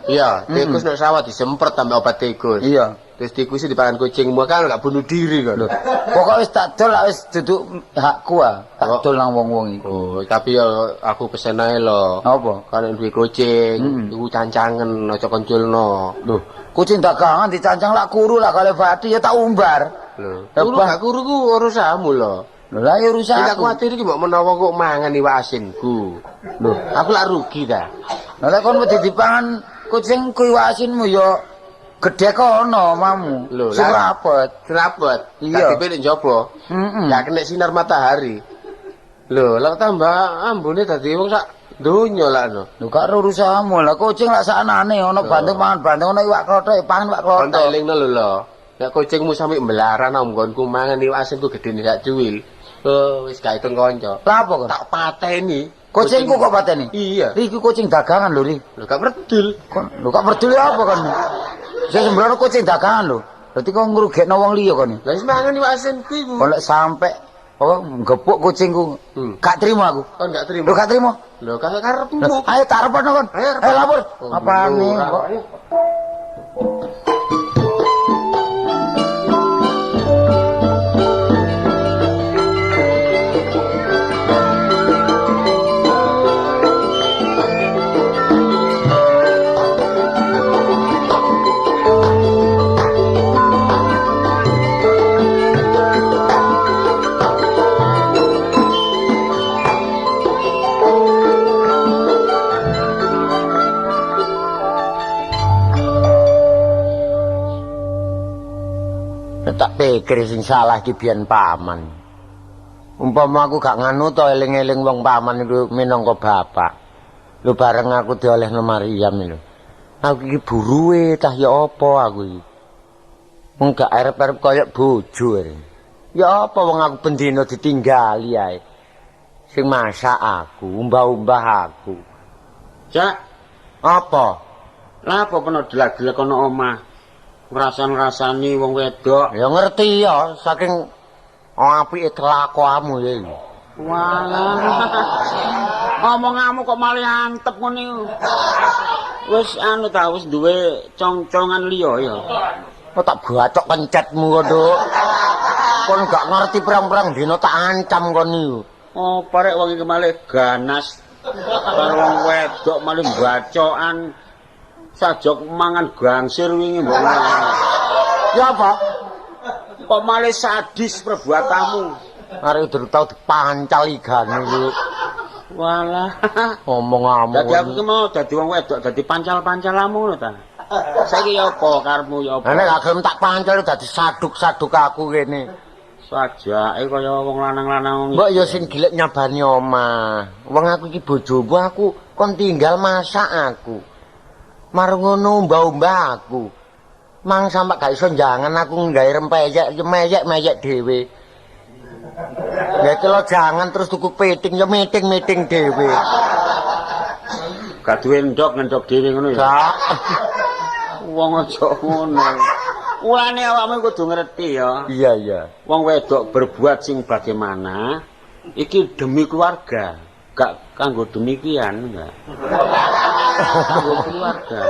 Iya, tikus nek sawah disemprot tambah obat tikus. Iya. Terus tikus dipangan kucingmu kan gak bunuh diri kan. Lho, pokoke wis tak dol lak wis duduk hakku ah. Tak dol nang wong-wong iku. Oh, tapi ya aku pesen ae lho. Apa? Kalau duwe kucing, iku cancangen aja konculno. Lho, kucing dagangan dicancang lak kuru lak kale bathi ya tak umbar. Lho, kuru gak kuru ku urusanmu lho. Lho lah ya urusan aku. Kuwatir iki mbok menawa kok mangan iwak asinku. Lho, aku lak rugi ta. Lah lek kon wedi dipangan kucing ku iwak asinmu ya gedhe kono omamu. Lho, sing rapet. Rapet. Iya. Dadi nek njaba. Heeh. Gak kena sinar matahari. Lho, lak tambah ambune dadi wong sak donya lak no. Lho gak urusanmu. Lah kucing lak saknane ana banteng mangan banteng ana iwak klothok pangan iwak klothok. Kon tak elingno lho lho. Nek kucingmu sampe mbelaran nang nggonku mangan iwak asinku gedene sak cuwil. Oh, wis gak hitung kanca. Lah apa kon? Tak pateni. Kucingku kok pateni? Iya. Iki kucing dagangan lho, Ri. Lho gak berdul. Kon lho gak berdul apa kon? Saya sembrono kucing dagangan lho. Berarti kok ngrugekno wong liya kon. Lah wis mangan iwak asinku iku. Kon lek sampe apa gepuk kucingku, gak terima aku. Kon gak terima. Lho gak terima. Lho gak karepmu. Ayo tak repotno kon. Ayo lapor. Apane kok? Tak pikir sing salah iki biyen paman. Umpama aku gak nganu to eling-eling wong paman iku minangka bapak. Lho bareng aku diolehno Maryam lho. Aku iki buruwe tah ya apa aku iki. Wong gak arep-arep kaya bojo. Ya apa wong aku bendina ditinggali ae. Sing masak aku, umbah-umbah aku. Cak, apa? Lah apa peno delak-delek ana omah? Ngrasan-ngrasani wong wedok. Ya ngerti ya, saking apike kelakuanmu ya iki. Walah. Omonganmu kok malah antep ngene. Wis anu ta wis duwe cong-congan liya ya. Kok tak bacok kencetmu kok, Nduk. Kon gak ngerti perang-perang dina tak ancam kon niku. Oh, parek wong iki malah ganas. Karo wong wedok malah bacokan. Sajok mangan gangsir wingi mbok. Ya apa? Kok malah sadis perbuatanmu? Arek durung tau dipancal igane iku. Walah, omonganmu. Dadi aku ki mau dadi wong wedok dadi pancal-pancalamu ngono ta. Saiki ya apa karepmu ya apa? Nek gak gelem tak pancal dadi saduk-saduk aku kene. Sajake kaya wong lanang-lanang. Mbok ya sing gilek nyabani omah. Wong aku iki bojomu aku kon tinggal masak aku. Marung ngono umbah-umbah aku. Mang sampe gak iso jangan aku nggawe rempeyek, meyek-meyek dhewe. Ya kelo jangan terus tuku piting ya meeting-meeting dhewe. Gak duwe ndok ngendok dhewe ngono ya. Gak. Wong aja ngono. Mulane awakmu kudu ngerti ya. Iya, iya. Wong wedok berbuat sing bagaimana iki demi keluarga, gak kanggo demikian enggak. Kanggo keluarga.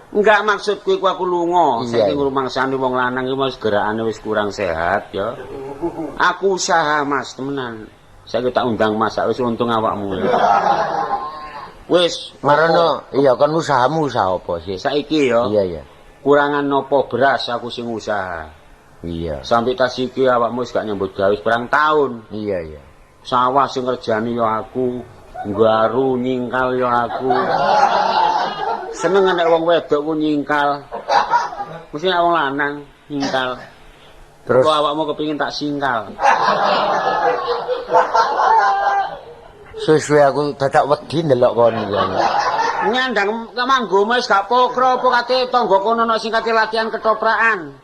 Enggak maksudku iku aku lunga, saiki ngrumangsani wong lanang iki wis gerakane wis kurang sehat ya. Aku usaha Mas temenan. Saiki tak undang masak wis untung awakmu. Wis marono, iya kon usahamu usaha apa sih? Saiki ya. Iya, iya. Kurangan nopo beras aku sing usaha. Iya. Sampai tas iki awakmu wis gak nyambut gawe pirang taun. Iya, iya. Sawah sing ngerjani ya aku, nggaru nyingkal ya aku. Seneng nek wong wedok ku nyingkal. Mesti nek wong lanang nyingkal. Terus kok awakmu kepengin tak singkal. Suwe-suwe aku dadak wedi ndelok kon iki. Nyandang kemanggo wis gak pokro apa kate tangga kono ana sing kate latihan ketoprakan.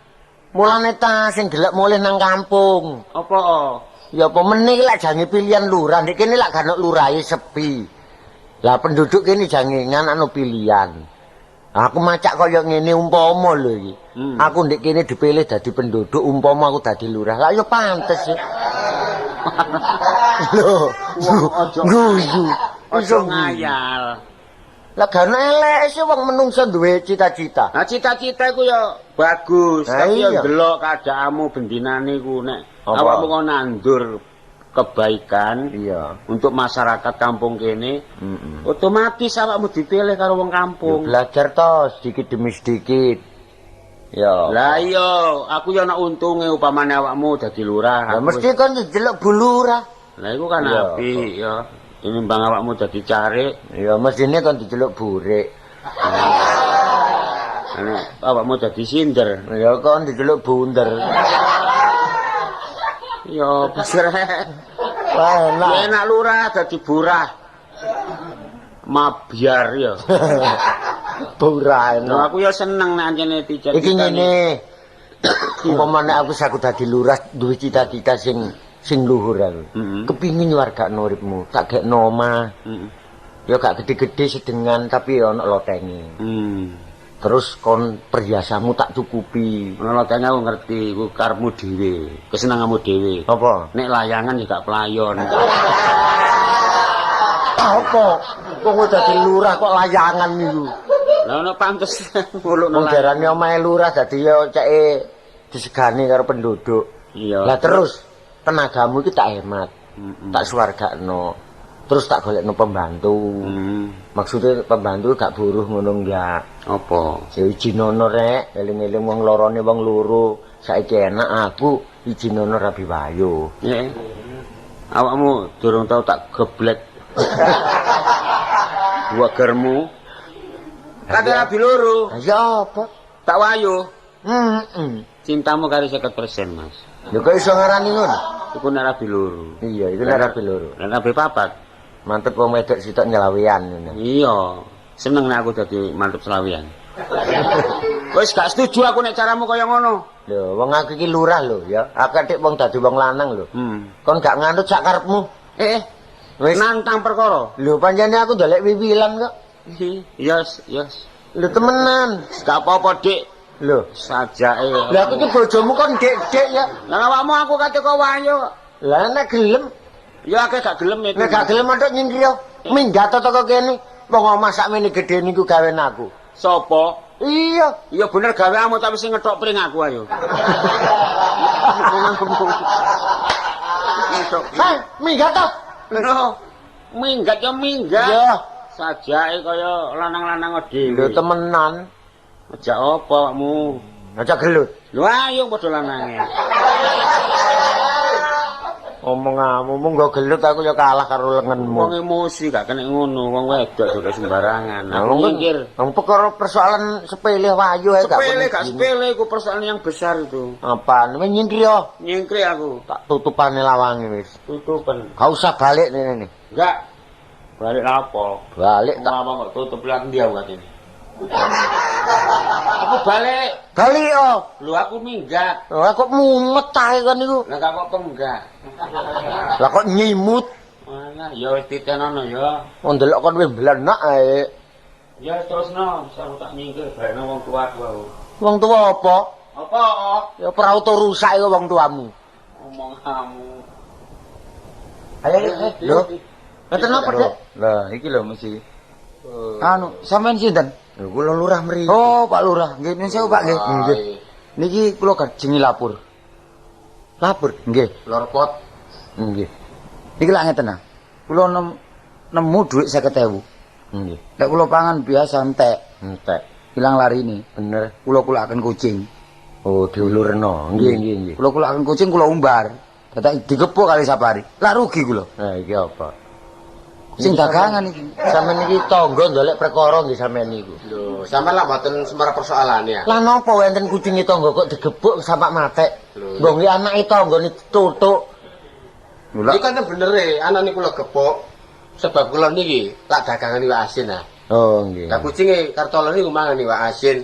Mulane ta sing gelek mulih nang kampung. Apa? Ya apa meneh lak jange pilihan lurah, nek kene lak gak ono lurahe sepi. Lah penduduk kene jange nganakno pilihan. Aku macak kaya ngene umpama lho iki. Aku ndek kene dipilih dadi penduduk umpama aku dadi lurah. Lah ya pantes ya. Lho, guyu. Aja ngayal. Lah gak ono eleke sih wong menungso duwe cita-cita. Nah cita-cita iku ya bagus, Nah, tapi ya iya. ndelok keadaanmu bendinane iku nek Apa? awakmu kok nandur kebaikan Iya. untuk masyarakat kampung kene, Heeh. otomatis awakmu dipilih karo wong kampung. Belajar toh sedikit demi sedikit. Ya. Lah iya, aku ya ana untunge upamane awakmu dadi lurah. Lah aku mesti kon didelok Bu Lurah. Lah iku kan Iya, apik ya. Tinimbang awakmu dadi carik, Ya mestine kon diceluk burik. nek awakmu dadi sinder. Ya kon diceluk bunder. Ya besrek. Wah enak. Ya enak lurah dadi burah. Mabyar ya. Burah Lho enak. aku ya seneng nek ancene cita-cita. Iki ngene. Umpamane aku dadi lurah duwe cita-cita sing luhur aku. Heeh. Kepingin nyuwargakno uripmu, tak gekno omah. Heeh. Ya gak gede-gede sedengan tapi ya ono lotenge. Terus kon perhiasanmu tak cukupi. Ono lotenge aku ngerti, iku karepmu dhewe, kesenenganmu dhewe. Apa? Nek layangan ya gak pelayon. Apa? Wong dadi lurah kok layangan niku. Lah ono pantes ngulukno Wong jarane omahe lurah dadi ya ceke disegani karo penduduk. Iya. Lah terus tenagamu iki tak hemat, tak suwargakno. Terus tak golekno pembantu. Maksudnya pembantu gak buruh ngono enggak. Apa? Ya ijinono rek, eling-eling wong lorone wong loro. Saiki enak aku ijinono rabi wayo. Ya. Awakmu durung tau tak geblek. Dua germu. Kate rabi loro, Lah ya apa? tak wayo. Heeh. Cintamu kari 50%, Mas. Lho kok iso ngarani ngono? Iku nek rabi loro. Iya, iku nek rabi loro. Nek rabi papat. Mantep wong wedok sitok nyelawean ngono. Iya, seneng nek aku dadi mantep selawian. Wis gak setuju aku nek caramu kaya ngono. Lho, wong aku iki lurah lho ya. Aku atik wong dadi wong lanang lho. Kon gak nganut sak karepmu. Wis Nantang perkara. Lho pancene aku ndolek wiwilan kok. Yes, yes. Lho temenan. Gak apa-apa, Dik. Lho, Sajake. lha aku iki bojomu kon dik-dik ya. Lah awakmu aku kate kok wayo. Lah nek gelem, Ya akeh gak gelem itu. nek gak gelem entuk nyingkir yo. Minggat to teko kene. Wong omah sakmene gedhe niku gawen aku. Sopo? Iya. Iya bener gaweanmu tapi sing ngethok pring aku ayo. Ngethok. Hei, minggat to. Lho, minggat ya minggat. Iya. Sajake kaya lanang-lanang dhewe. Lho temenan. Aja apa awakmu? Aja gelut. Lho ayo padha lanange. Omonganmu mung nggo gelut aku ya kalah karo lengenmu. Wong emosi gak kena ngono, wong wedok juga sembarangan. Nah, Aku wong nyingkir. Wong perkara persoalan sepele wayu ae gak Sepele gak perlu. sepele iku persoalan yang besar itu. Apaan? Wis nyingkir yo. Nyingkir aku. Tak tutupane lawange wis. Tutupen. Gak usah balik ngene. Enggak. Balik lapo? Balik tak Lama kok tutup lagi dia katene. Aku balik. balik yo. Lho aku minggat. Lah kok mumet ae kon niku. Lah gak kok penggak. Lah kok nyimut. Alah ya wis titenono ya. Wong ndelok kon wis blenek ae. Ya terusno, aku tak nyingkir bareng wong tua aku. Wong tua apa? Apa? Ya prauto rusak iku wong tuamu. Omonganmu. Ayo lho. Ngoten napa, Dek? Lah iki lho mesti. Anu, sampean sinten? Lho kula lurah mriki. Oh, Pak Lurah. Nggih, nuwun sewu Pak nggih. Nggih. Niki kula kajengi lapor. Lapor. Nggih. Lorpot. Nggih. Niki lak ngeten ah. Kula nemu dhuwit 50.000. Nggih. Lek kula pangan biasa entek, Entek. ilang larine. Bener. Kula kulakaken kucing. Oh, diulurno. Nggih, nggih, nggih. Kula kulakaken kucing kula umbar. Dadak digepuk kali Sapari. Lah rugi kula. Nah, iki apa? Sing dagangan iki. Sampeyan iki tangga ndolek perkara nggih sampeyan niku. Lho, sampean lak mboten sembarang persoalane ya. Lah napa wonten kucinge tangga kok digebuk sampak matek? Lho. Mbok nggih anake tanggane tutuk. Lho, Iki kan bener e, anane kula gepuk. Sebab kula niki lak dagangan iwak asin ah. Oh, nggih. Lah kucinge Kartolo niku mangan iwak asin.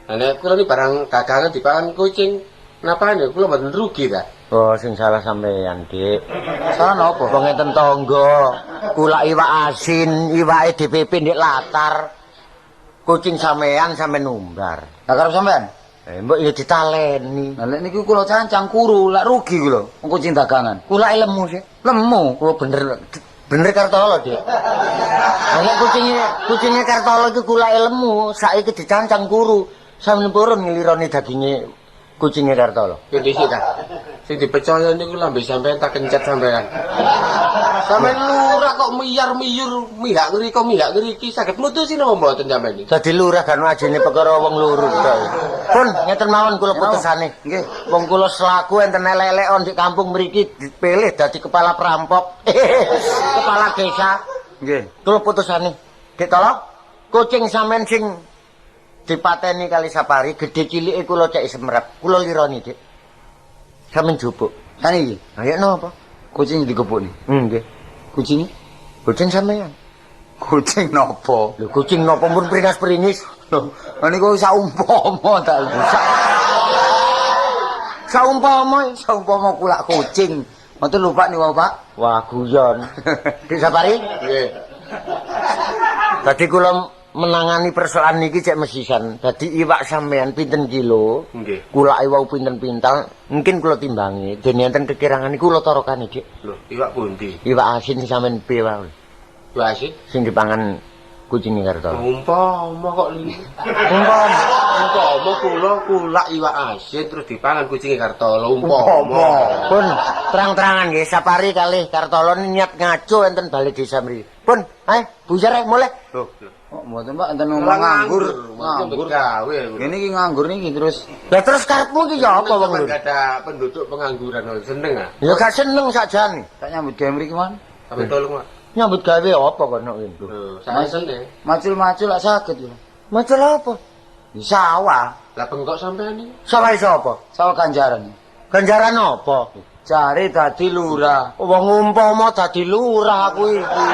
Lah nek kula niki barang dagangan dipangan kucing, napa ya kula mboten rugi ta? Oh, sing salah sampeyan, Dik. Salah napa? Wong enten tangga, kulak iwak asin, iwake DPP ndek latar. Kucing sampean sampe numbar. Lah karep sampean? Eh, mbok ya ditaleni. Lah lek niku kula cancang kuru, lak rugi kula. Wong kucing dagangan. Kulake lemu sih. Lemu. Oh, bener. Bener Kartolo, Dik. Nek kucinge Kartolo iku kulake lemu, saiki dicancang kuru. Sampeyan purun nglironi daginge kucinge Kartolo. Yo dhisik ta. Sing dipercaya niku lambe sampean tak kencet sampean. Sampean lurah kok miyar-miyur, mihak ngriko mihak ngriki saged mutusi napa mboten sampean iki? Dadi lurah kan ajene perkara wong loro tok. Pun ngeten mawon kula putusane. Nggih. Wong kula selaku enten elek-elek di kampung mriki dipilih dadi kepala perampok. Kepala desa. Nggih. Kula putusane. Dik tolong kucing sampean sing dipateni kali Sapari gedhe cilike kula cek semerap. Kula lironi, Dik. Sampeyan jupuk. Saniki Ayo napa? kucing digepuk nih. Nggih. Kucing Kucing sampeyan. kucing nopo? Lho kucing napa pun pringas-pringis. Lho, niku saumpama ta. Saumpama Saumpama kulak kucing. Ngoten lho Pak niku Pak. wah guyon. Dik Sapari, Nggih. dadi kula menangani persoalan niki cek mesisan. Dadi iwak sampean pinten kilo? Nggih. Kulake wau pinten pintal, mungkin kula timbangi. Dene enten kekirangan niku kula torokane, Dik. Lho, iwak pundi? Iwak asin sing sampean piye wae? Iwak asin? Sing dipangan kucinge Kartolo. Umpama kok Umpama umpama kula kulak iwak asin terus dipangan kucinge Kartolo umpama. Pun terang-terangan nggih Sapari kalih Kartolo niat ngaco enten balai desa mriki. Pun, ayo buyar ae mulih. Lho, Kok mboten Pak enten ngomong nganggur. nganggur gawe. Ngene iki nganggur niki terus Lah terus karepmu iki ya apa wong lho? Gak ada penduduk pengangguran seneng ah. Ya gak seneng sakjane. tak nyambut gawe mriki man. Sampe tolong Pak. Nyambut gawe apa kono iki? Lho, saya seneng. Macul-macul lak saged lho. Macul apa? Di sawah, Lah bengkok sampean iki. Sawah iso apa? sawah ganjaran. Ganjaran apa? Cari dadi lurah. Wong umpama dadi lurah aku iki.